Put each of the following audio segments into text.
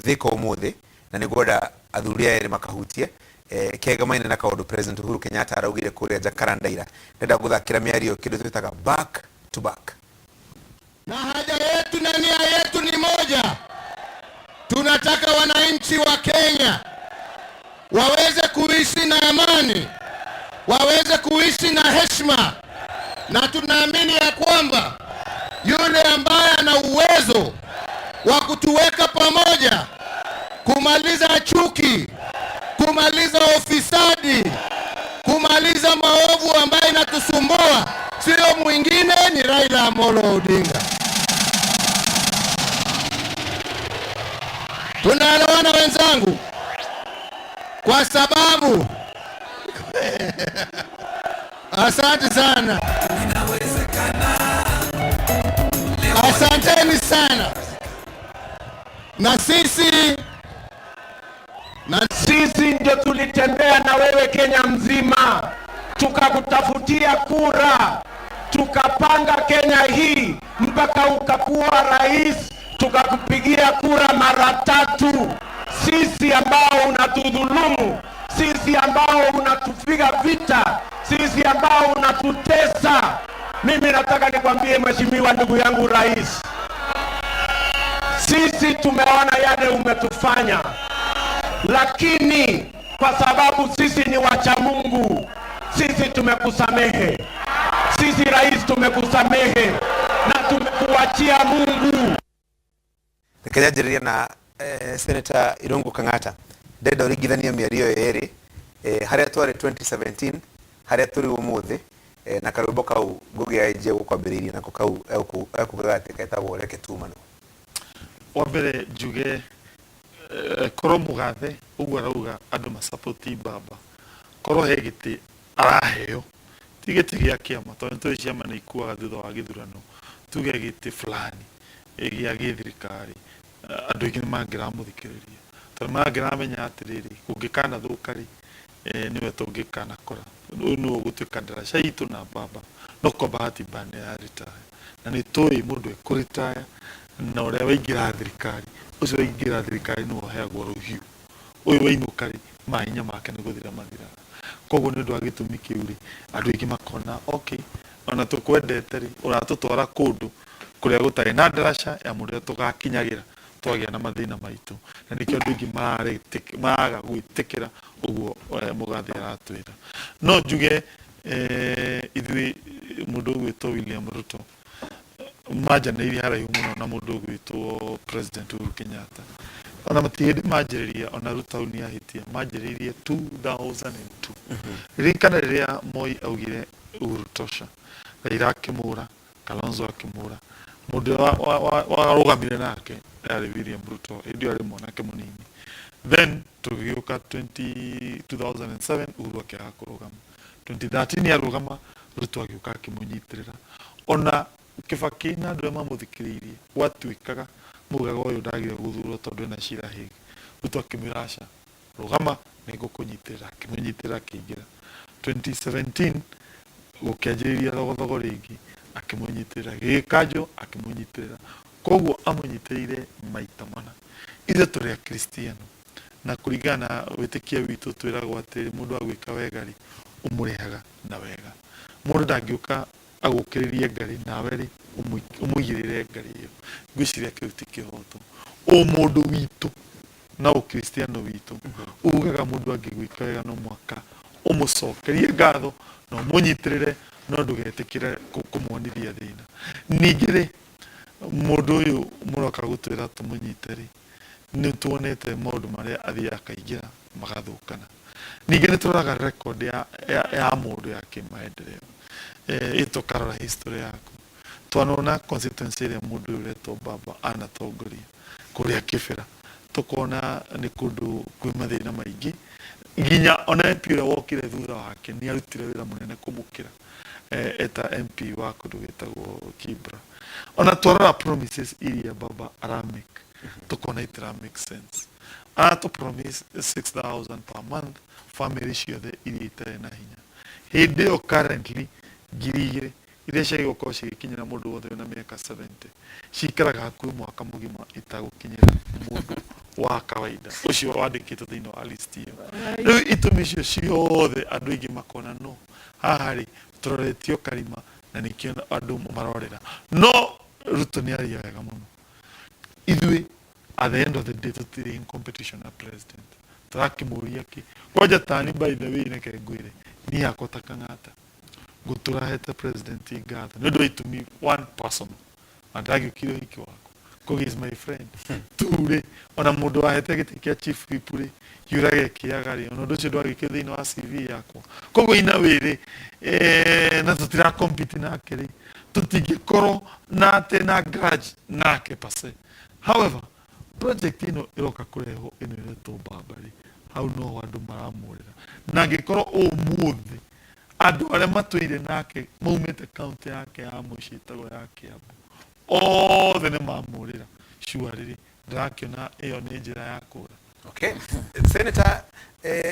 Thika ũmũthĩ, na nĩ ngwenda athuri aya erĩ makahutie kegamaine na kaũndũ President Uhuru Kenyatta araugire kũrĩa Jacaranda ira. Ndĩrenda gũthakĩra mĩario kĩndũ twĩtaga back to back. Na haja yetu na nia yetu ni moja. Tunataka wananchi wa Kenya waweze kuishi na amani, waweze kuishi na heshima, na tunaamini ya kwamba yule ambaye ana uwezo wa kutuweka pamoja, kumaliza chuki, kumaliza ufisadi, kumaliza maovu ambayo inatusumbua, sio mwingine ni Raila Amolo Odinga. Tunaelewana wenzangu? Kwa sababu asante sana, asanteni sana. Na sisi na sisi ndio tulitembea na wewe Kenya mzima, tukakutafutia kura, tukapanga Kenya hii mpaka ukakuwa rais, tukakupigia kura mara tatu. Sisi ambao unatudhulumu, sisi ambao unatupiga vita, sisi ambao unatutesa. Mimi nataka nikwambie mheshimiwa ndugu yangu rais, sisi tumeona yale umetufanya, lakini kwa sababu sisi ni wacha Mungu, sisi tumekusamehe. Sisi rais, tumekusamehe na tumekuachia Mungu. Reke nyanjĩrĩrie na Senator Irungu Kang'ata. Ndĩrenda ũringithanie mĩario ĩyo ĩrĩ, harĩa twarĩ 2017, harĩa tũrĩ ũmũthĩ, na karwĩmbo kau Ngũgĩ anjia gũkwambĩrĩirie nako kau ekugaga atĩ getagwo Reke Tumanwo. Wa mbere njuge korwo mũgathe ũguo arauga andũ masapoti baba, korwo he gĩtĩ araheo, ti gĩtĩ gĩa kĩama, tondũ nĩtũĩ ciama nĩ ikuaga thutha wa gĩthurano, tuge gĩtĩ fulani gĩa gĩthirikari, andũ aingĩ nĩ mangĩramũthikĩrĩria, tondũ mangĩramenya atĩrĩrĩ, kũngĩkanathũka rĩ, nĩwe tũngĩkanakora, ũyũ nĩwe ũgũtuĩka ndaraca itũ na baba. No kwa bahati mbaya nĩ aretire, na nĩ tũĩ mũndũ ekũretire na ũrĩa waingĩra thirikari, ũcio waingĩra thirikari nĩwe ũheagwo rũhiũ, ũyũ wainũka rĩ, mahinya make nĩ gũthira mathiraga. Koguo nĩ ũndũ wa gĩtũmi kĩu rĩ, andũ aingĩ makona okay, ona tũkwendete rĩ, ũratũtwara kũndũ kũrĩa gũtarĩ na ndaraca ya mũndũ ũrĩa tũgakinyagĩra twagĩa na mathĩna maitũ, na nĩkĩo andũ aingĩ maraga gwĩtĩkĩra ũguo mũgathe aratwĩra. No njuge ithuĩ mũndũ ũgwĩtwo William Ruto manjanĩirie haraihu mũno na mũndũ ũgwĩtwo President Uhuru Kenyatta. Ona matirĩ hĩndĩ manjĩrĩria, ona Ruto hau nĩ ahĩtia, manjĩrĩirie 2002. Ririkana rĩrĩa Moi augire Uhuru tosha, Raila akĩmũra, Kalonzo akĩmũra, mũndũ ũrĩa warũgamire nake yarĩ William Ruto, hĩndĩ ĩyo arĩ mwanake mũnini. Then tũgĩũka 2007 Uhuru akĩaga kũrũgama. 2013 arũgama, Ruto agĩũka akĩmũnyitĩrĩra. Ona Kibaki na andũ arĩa mamũthikĩrĩirie gwatuĩkaga maugaga ũyũ ndagire gũthurwo tondũ ena cira Hague. Ruto akĩmwĩra aca, rũgama nĩngũkũnyitĩrĩra, akĩmũnyitĩrĩra akĩingĩra. 2017 gũkĩanjĩrĩria thogothogo rĩngĩ, akĩmũnyitĩrĩra, gĩgĩkanjwo akĩmũnyitĩrĩra. Koguo amũnyitĩrĩire maita mana. Ithuĩ tũrĩ akristiano na kũringana na wĩtĩkio witũ twĩragwo atĩrĩ, mũndũ agwĩka wega rĩ, ũmũrĩhaga na wega. Mũndũ ndangĩũka agũkĩrĩrie ngarĩ nawe rĩ, ũmũigĩrĩre ngarĩ ĩyo. Ngwĩciria kĩu ti kĩhoto. Ũmũndũ witũ na ũkristiano witũ ugaga mũndũ angĩgwĩka wega no mũhaka ũmũcokerie ngatho na ũmũnyitĩrĩre, no ndũgetĩkĩre kũmuonithia thĩna. Ningĩ rĩ, mũndũ ũyũ mũroka gũtwĩra tũmũnyite rĩ, nĩ tuonete maũndũ marĩa athiaga akaingĩra magathũkana. Ningĩ nĩ tũroraga record ya mũndũ ya kĩmaendeleo, tũkarora history yaku. Twanona constituency ĩrĩa mũndũ ũyũ ũretwo baba anatongoria kũrĩa Kĩbĩra, tũkona nĩ kũndũ kwĩ mathĩna maingĩ, nginya ona MP ũrĩa wokire thutha wake nĩ arutire wĩra mũnene kũmũkĩra, eta MP wa kũndũ gwĩtagwo Kibra. Ona twarora promises iria baba aramake, tũkona itira make sense. Aratũ promise 6000 per month family ciothe iria itarĩ na hinya. Hĩndĩ ĩyo currently 2000 iria ciagĩrĩirwo gũkorwo cigĩkinyĩra mũndũ wothe wĩna mĩaka 70 cikaraga hakuhĩ mwaka mũgima itagũkinyĩra mũndũ. Wa kawaida ũcio wandĩkĩtwo thĩinĩ wa list ĩyo. Rĩu itũmi icio ciothe andũ aingĩ makona no haha rĩ, tũroretio karima na nĩkĩo andũ marorera. No Ruto nĩ aria wega mũno. Ithuĩ at the end of the day tũtirĩ in competition na president, tũrakĩmũria kĩ kwanja tani. By the way, reke ngwĩre, niĩ hakwa ta Kang'ata ngũtũra hete president ngatho nĩ ũndũ wa itũmi. One, personal, na ndagĩũkire ũhiki wakwa, koguo is my friend. Two rĩ, ona mũndũ wahete gĩtĩ kĩa chief whip rĩ, yũraga ĩkĩaga rĩ, ona ũndũ ũcio ndwagĩkire thĩinĩ wa CV yakwa. Koguo ina wĩrĩ na tũtira compete nake rĩ, tũtingĩkorwo na atĩ na grudge nake per se. However, project ĩno ĩroka kũrehwo ĩno ĩretwo Baba rĩ, hau noho andũ maramũrĩra. Na angĩkorwo ũmũthĩ andũ arĩa matũire nake maumĩte kaunti yake ya mũciĩ ĩtagwo ya Kiambu othe nĩ mamũrĩra, surely rĩ, ndĩrakĩona ĩyo nĩ njĩra ya kũra. Okay. Senator,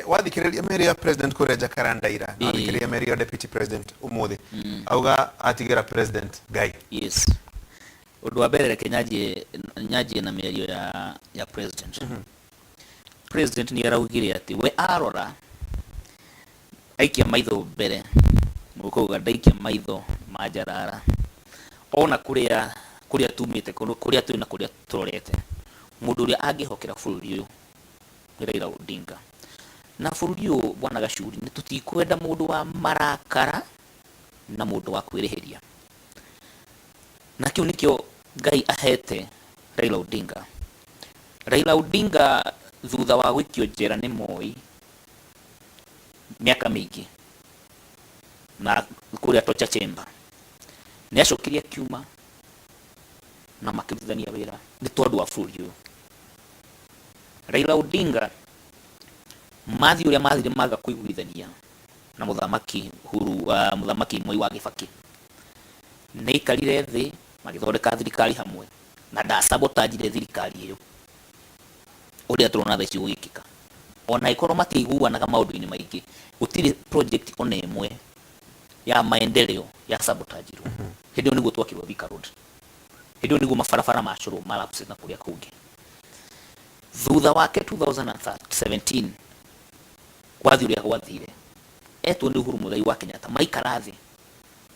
wathikĩrĩria mĩario ya president kũrĩa Jacaranda ira na wathikĩrĩria mĩario ya deputy president ũmũthĩ, auga atigĩra president Ngai. Yes, ũndũ wa mbere, reke nyanjie na mĩario ya president. President nĩ araugire atĩ we arora aikia maitho mbere, mũkauga ndaikia maitho ma njarara, ona kũrĩa tumĩte, kũrĩa twĩ na kũrĩa tũrorete, mũndũ ũrĩa angĩhokera bũrũri ũyũ nĩ Raila Odinga. Na bũrũri ũyũ, bwana Gacuri, nĩ tũtikwenda mũndũ wa marakara na mũndũ wa kwĩrĩhĩria, na kĩu nĩkĩo Ngai ahete Raila Odinga. Raila Odinga thutha wa gũikio njera nĩ Moi mĩaka mĩingĩ na kũrĩa torture chamber, nĩ acokire akiuma na makĩrutithania wĩra nĩ tondũ wa bũrũri ũyũ. Raila Odinga mathiĩ ũrĩa mathire maga kũiguithania na mũthamaki Uhuru, mũthamaki Moi wa Kibaki, nĩ aikarire thĩ magĩthondeka thirikari hamwe na ndasabotagire thirikari ĩyo ũrĩa tũrona thaa ici gũgĩkĩka. Ona ĩkorwo matiaiguanaga maũndũ-inĩ maingĩ, gũtirĩ project ona ĩmwe ya maendeleo ya sabotagirwo. Hĩndĩ ĩyo nĩguo twakirwo Thika Road, hĩndĩ ĩyo nĩguo mabarabara macorwo malapse na kũrĩa kũngĩ. Thutha wake 2017 gwathiĩ ũrĩa gwathire, etwo nĩ Uhuru Muigai wa Kenyatta, maikara thĩ,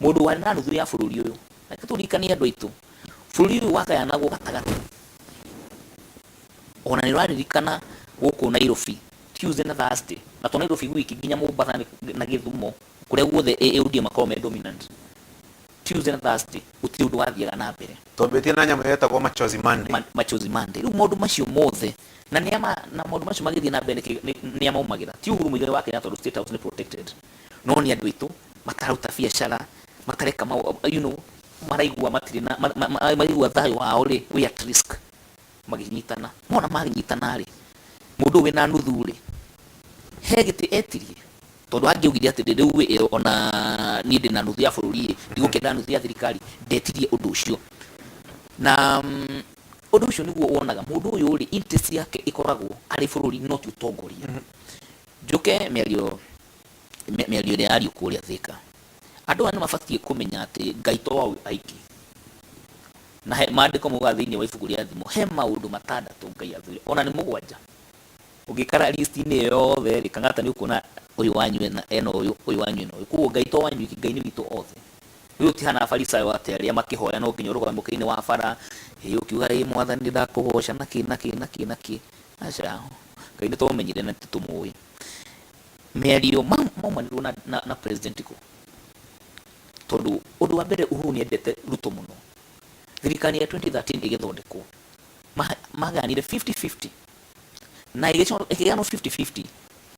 mũndũ warĩ na nuthu ya bũrũri ũyũ. Reke tũririkanie andũ aitũ, bũrũri ũyũ wagayanagwo gatagatĩ. Ona nĩ ũraririkana gũkũ Nairobi Tuesday na Thursday, na to Nairobi gwiki, nginya Mombasa na Gĩthumo, kũrĩa guothe ODM makoragwo me dominant, Tuesday na Thursday gũtirĩ ũndũ wathiaga na mbere. Twambĩtie na nyamũ yetagwo Machozi Monday. Machozi Monday. Rĩu maũndũ macio mothe na nĩ ama na maũndũ macio magĩthiĩ na mbere nĩ amaumagĩra ti Uhuru Muigai wa Kenyatta, tondũ State House nĩ protected, no nĩ andũ aitũ matararuta biacara, matareka maraigua matirĩ na maraigua thayũ wao rĩ wĩ at risk. Magĩnyitana, mona magĩnyitana rĩ, mũndũ ũyũ wĩna nuthu rĩ, he gĩtĩ etirie, tondũ angĩaugire atĩ rĩu ona niĩ ndĩna nuthu ya bũrũri ĩ, ndigũkĩenda nuthu ya thirikari. Ndetirie ũndũ ũcio na ũndũ ũcio nĩguo wonaga mũndũ ũyũ rĩ, interest yake ĩkoragwo arĩ bũrũri, no ti ũtongoria. Njũke mĩario ĩrĩa yario kũrĩa Thika, andũ aya nĩ mabatiĩ kũmenya atĩ Ngai to wao aingĩ, na he maandĩko maugaga thĩinĩ wa ibuku rĩa Thimo he maũndũ matandatũ Ngai athũire, ona nĩ mũgwanja. Ũngĩkara list-inĩ ĩyo yothe rĩ, Kang'ata, nĩ ũkuona ũyũ wanyu ena ũyũ, ũyũ wanyu ena ũyũ. Koguo Ngai to wanyu iki, Ngai nĩ witũ othe. Rĩu tihana Afarisayo atĩ arĩa makĩhoya no nginya ũrũgame mũkĩra-inĩ wa bara ĩ ũkiuga, "Ĩ Mwathani, ndakũgoca," na kĩ na kĩ na kĩ na kĩ. Aca, Ngai nĩ tũmenyire na tũmũĩ. Mĩario maumanĩrwo na president kũ, tondũ ũndũ wa mbere Uhuru nĩ endete Ruto mũno. Thirikari ya 2013 ĩgĩthondekwo magayanire 50-50, na ĩkĩgayanwo 50-50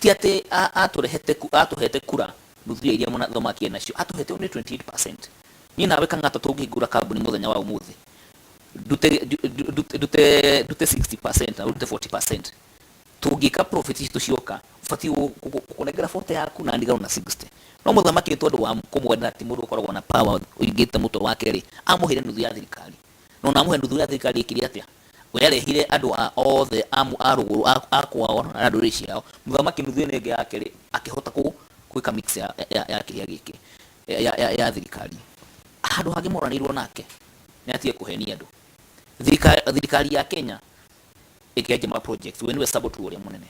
ti atĩ atũhete kura nuthu ya iria mũthamaki enacio, atũhete only 28%. Niĩ nawe Kang'ata tũngĩhingũra kambuni mũthenya wa ũmũthĩ, ndute 60% na ũrute 40%, tũngĩka profit citũ cioka, ũbatiĩ gũkũnengera 40 yaku na ndigano na 60. No mũthamaki nĩ tondũ wa kũmwenda, ti mũndũ ũkoragwo na power ũingĩte mũtwe wake rĩ, amũheire nuthu ya thirikari. No na amũhe nuthu ya thirikari, ĩkire atĩa? We arehire andũ a othe a rũgũrũ a kwao na ndũrĩrĩ ciao. Mũthamaki nuthu ĩno ĩngĩ yake rĩ, akĩhota gwĩka mix ya kĩrĩa gĩkĩ ya thirikari. Handũ hangĩ moranĩirwo nake nĩ atige kũhenia andũ. Thirikari ya Kenya. Ĩkĩanjia ma projects, we nĩwe saboteur ũrĩa mũnene.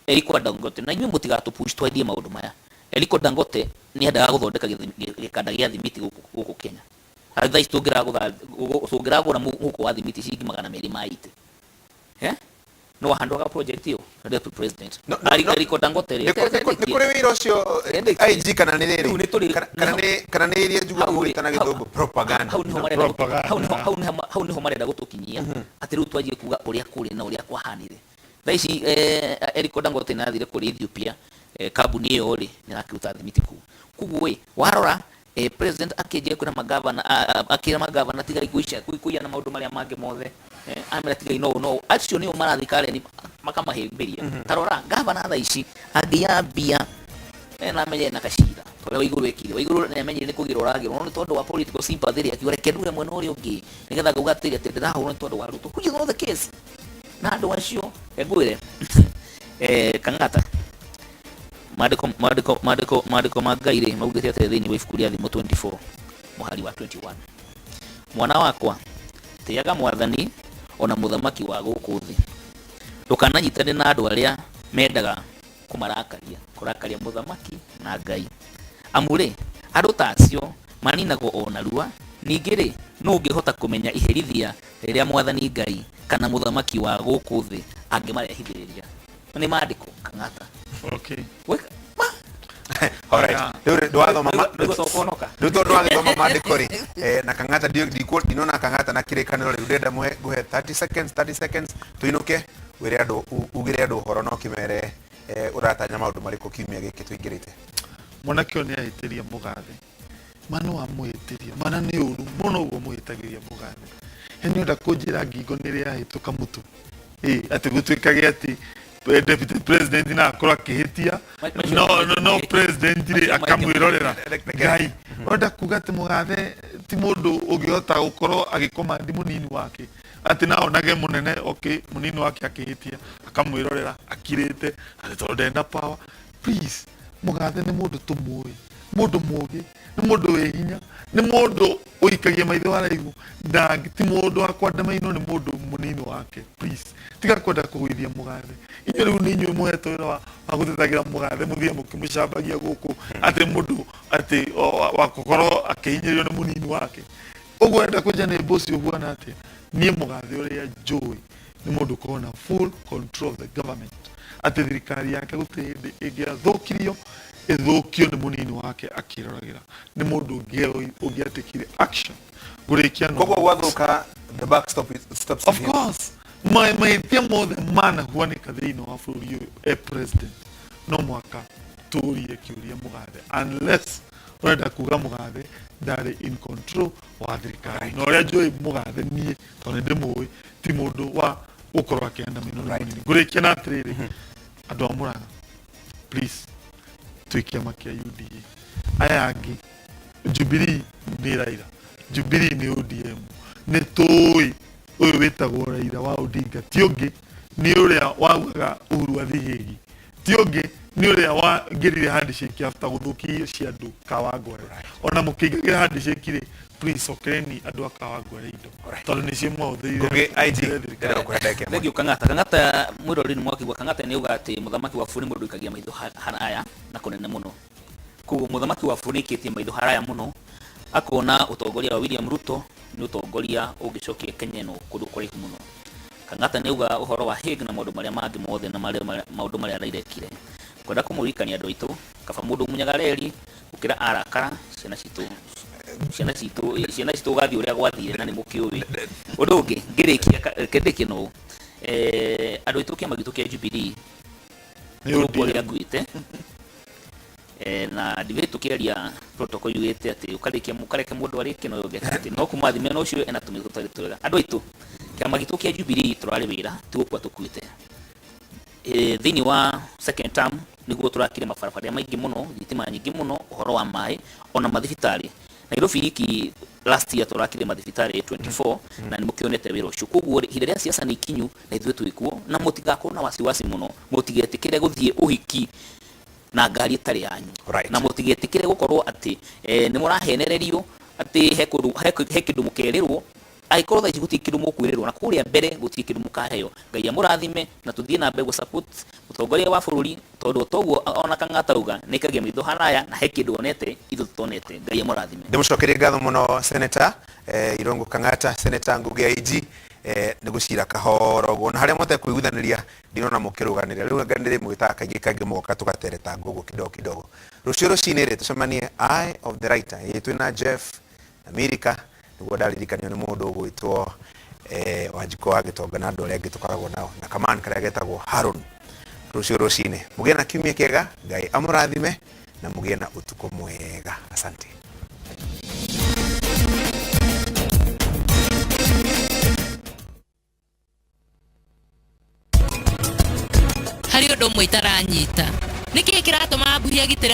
Eriko Dangote, na inyuĩ mũtigatũ-push twendie maũndũ maya. Eriko Dangote nĩ endaga gũthondeka gĩkanda gĩa thimiti gũkũ Kenya. Thaa ici tũngĩragũra mũhuko wa thimiti ciringi 280. Eh? No wahandwaga project ĩyo na deputy president. No, no, no. Eriko Dangote rĩ, Nĩ kũrĩ wĩra ũcio Endeki. IG kana nĩ rĩrĩ Rĩu nĩ tũrĩ- kana nĩ iria njiguaga Hau rĩ, mũgĩtana gĩthũngũ propaganda. Hau niho marenda gũtũ- Propaganda. hau niho marenda gũtũkinyia atĩ rĩu twanjie kuga ũrĩa kũrĩ na ũrĩa kwahanire. Thaa ici Eriko Dangote nĩ athire kũrĩ Ethiopia, kambuni ĩyo rĩ nĩ ĩrakĩruta thimiti kũu. Koguo ĩ warora, president akĩnjia kwĩra magavana, akĩra magavana tigai kũiya na maũndũ marĩa mangĩ mothe, amera tigai no no acio nĩo marathiĩ Karen makamahĩmbĩria. Ta rora gavana thaa ici angĩiya mbia, na amenye na kacira ũrĩa Waigũrũ ekire. Waigũrũ nĩ amenyire nĩ kũgĩrwo ũragĩrwo, no nĩ tondũ wa political sympathy rĩ, akiuga reke nduge mwena ũrĩa ũngĩ nĩgetha ngauga atĩrĩ atĩ ndĩrahũrwo nĩ tondũ wa Ruto, which is not the case. Na andũ acio ngwĩre, Kang'ata, maandĩko ma Ngai rĩ maugĩte atĩrĩ thĩinĩ wa ibuku rĩa Thimo 24 mũhari wa 21, mwana wakwa, tĩaga mwathani ona mũthamaki wa gũkũ thĩ, ndũkananyitane na andũ arĩa mendaga kũmarakaria, kũrakaria mũthamaki na Ngai. Amu rĩ, andũ ta acio maninagwo o narua. Ningĩ rĩ, nũ ũngĩhota kũmenya iherithia rĩrĩa mwathani Ngai kana mũthamaki wa gũkũ thĩ angĩmarehithĩrĩria? Nĩ maandĩko, Kang'ata. Okay. Weka ma. Alright. Rĩu rĩ, ndwathoma Rĩu tokonoka. Rĩu tondũ wagĩthoma maandĩko rĩ, na Kang'ata ndinona Kang'ata na kĩrĩkanĩro rĩu ndĩrenda ngũhe 30 seconds, 30 seconds tũinũke, wĩre andũ, ugĩre andũ ũhoro na ũkĩmere, ũratanya maũndũ marĩkũ kiumia gĩkĩ tũingĩrĩte. Mwanake ũyũ nĩ ahĩtĩria mũgathe. Mana wamũhĩtĩria, mana nĩ ũru mũno ũguo mũhĩtagĩria mũgathe. He nĩ ũrenda kũnjĩra ngingo nĩ ĩrĩa yahĩtũka mũtwe. Atĩ gũtuĩkage atĩ deputy president na akorwo akĩhĩtia, no, no, no president rĩ akamwĩrorera. Ngai, ũrenda kuga atĩ mũgathe ti mũndũ ũngĩhota gũkorwo agĩkomandi mũnini wake, atĩ na onage mũnene, okay, mũnini wake akĩhĩtia akamwĩrorera akirĩte atĩ tondũ ndarĩ na power. Please, mũgathe nĩ mũndũ tũmũĩ, mũndũ mũgĩ, nĩ mũndũ wĩ hinya, nĩ mũndũ ũikagia maitho haraihu, ti mũndũ wa kwandamainwo nĩ mũndũ mũnini wake. Please, tiga kwenda kũgũithia mũgathe. Inyuĩ rĩu nĩ inyuĩ mũhetwo wĩra wa gũtetagĩra mũgathe, mũthiĩ mũkĩmũcambagia gũkũ atĩ mũndũ atĩ wa gũkorwo akĩhinyĩrĩrio nĩ mũnini wake. Ũguo enda kũnja nĩ boss ũhuana atĩa? Niĩ mũgathe ũrĩa njũĩ nĩ mũndũ ũkoragwo na full control of the government, atĩ thirikari yake gũtirĩ hĩndĩ ĩngĩathũkirio ĩthũkio nĩ mũnini wake akĩroragĩra. Nĩ mũndũ ũngĩatekire action. Ngũrĩkia no. Koguo gwathũka, the buck stop is, stops Of here. course. Mahĩtia mothe manahuanĩka thĩinĩ wa bũrũri ũyũ e president, no mwaka tũrie kĩũria mũgathe, unless ũrenda kuga mũgathe ndarĩ in control wa thirikari. Na ũrĩa njũĩ mũgathe niĩ, tondũ nĩ ndĩmũĩ, ti mũndũ wa gũkorwo akĩandamĩrwo nĩ mũnini. Ngũrĩkia na atĩrĩrĩ, andũ a Mũrang'a, please, twĩ kĩama kĩa UDA. Aya angĩ, Jubilee nĩ Raila, Jubilee nĩ ODM. Nĩ tũĩ ũyũ wĩtagwo Raila wa Odinga ti ũngĩ nĩ ũrĩa waugaga Uhuru athiĩ Hague, ti ũngĩ nĩ ũrĩa wangĩrire handshake after gũthũkia irio cia andũ Kawangware. Ona mũkĩingagĩra handshake rĩ, please cokereni andũ a Kawangware indo, tondũ nĩcio mwahũthĩrire Ngugi IG, thirikari. ndĩrenda gũkũhe ndagĩka ĩmwe. Thank you, Kang'ata. Kang'ata mwĩroreri nĩ mwakĩigua Kang'ata nĩ auga atĩ mũthamaki wa bũrũri nĩ mũndũ ũikagia maitho haraya na kũnene mũno. Koguo mũthamaki wa bũrũri nĩaikĩtie maitho haraya mũno, akona ũtongoria wa William Ruto nĩ ũtongoria ũngĩcokia Kenya ĩno kũndũ kũraihu mũno. Kang'ata nĩ auga ũhoro wa Hague na maũndũ marĩa mangĩ mothe na maũndũ marĩa Raila ekire. Kwenda kũmũririkania andũ aitũ, kaba mũndũ ũmunyaga reri gũkĩra arakara ciana citũ. Ciana citũ, ciana citũ ũgathiĩ ũrĩa gwathire na nĩ mũkĩũĩ. Ũndũ ũngĩ, ngĩrĩkia kĩndĩkie no ũũ. Andũ aitũ kĩama gitũ kĩa Jubilee Nĩ nĩ ODM. gĩakuĩte. Na debate tũkĩaria protocol yugĩte atĩ ũkarĩkia ũkareke mũndũ arĩkie na ũyũ ũngĩ atĩ no kuma thimũ na ũcio ena tũmĩtũ tũtarĩ twega. Andũ aitũ, kĩama gitũ kĩa Jubilee tũrarĩ wĩra, ti gũkua tũkuĩte. Thĩinĩ wa second term nĩguo tũrakire mabarabara maingĩ mũno, thitima nyingĩ mũno, ũhoro wa maĩ ona mathibitarĩ. Nairobi iki last year tũrakire mathibitarĩ 24 na nĩ mũkĩonete wĩra ũcio. Koguo rĩ, ihinda rĩa siasa nĩ ikinyu na ithuĩ twĩkuo, na mũtigakorwo na wasiwasi mũno, mũtigetĩkĩre gũthiĩ ũhiki na ngari ĩtarĩ yanyu. Na mũtigetĩkĩre gũkorwo atĩ nĩ mũrahenererio atĩ he kũndũ, he kĩndũ mũkerĩrwo Angĩkorwo thaa ici gũtirĩ kĩndũ mũkwĩrĩrwo na kũrĩa mbere gũtirĩ kĩndũ mũkaheo, Ngai amũrathime na tũthiĩ na mbere gũ support mũtongoria wa bũrũri, tondũ toguo ona Kang'ata auga nĩ kagia maitho haraya na he kĩndũ onete ithuĩ tũtonete. Ngai amũrathime. Ndimucokerie ngatho muno Senator Irungu Kang'ata, Senator Ngugi wa IG, nĩ gũcira kahoro ũguo na harĩa mũtekuiguithaniria ndinona mũkĩrũganĩrĩra rĩu anga ndĩrĩ mwĩtaga kaingĩ kaingĩ mũgoka tũgatereta ngũgũ kidogo kidogo. Rũciũ rũcinĩ rĩ tũcemanie Eye of the Writer, ĩ twĩna Jeff na Mirika, nĩguo ndaririkanio nĩ mũndũ ũgwĩtwo Wanjikũ wa Gĩtonga na andũ arĩa angĩ tũkoragwo nao na kaman karĩa getagwo Harun. Rũciũ rũcinĩ mũgĩe na kiumia kĩega, Ngai amũrathime na mũgĩe na ũtukũ mwega. Asante. Harĩ ũndũ ũmwe itaranyita, nĩkĩĩ kĩratũma mburi agitĩre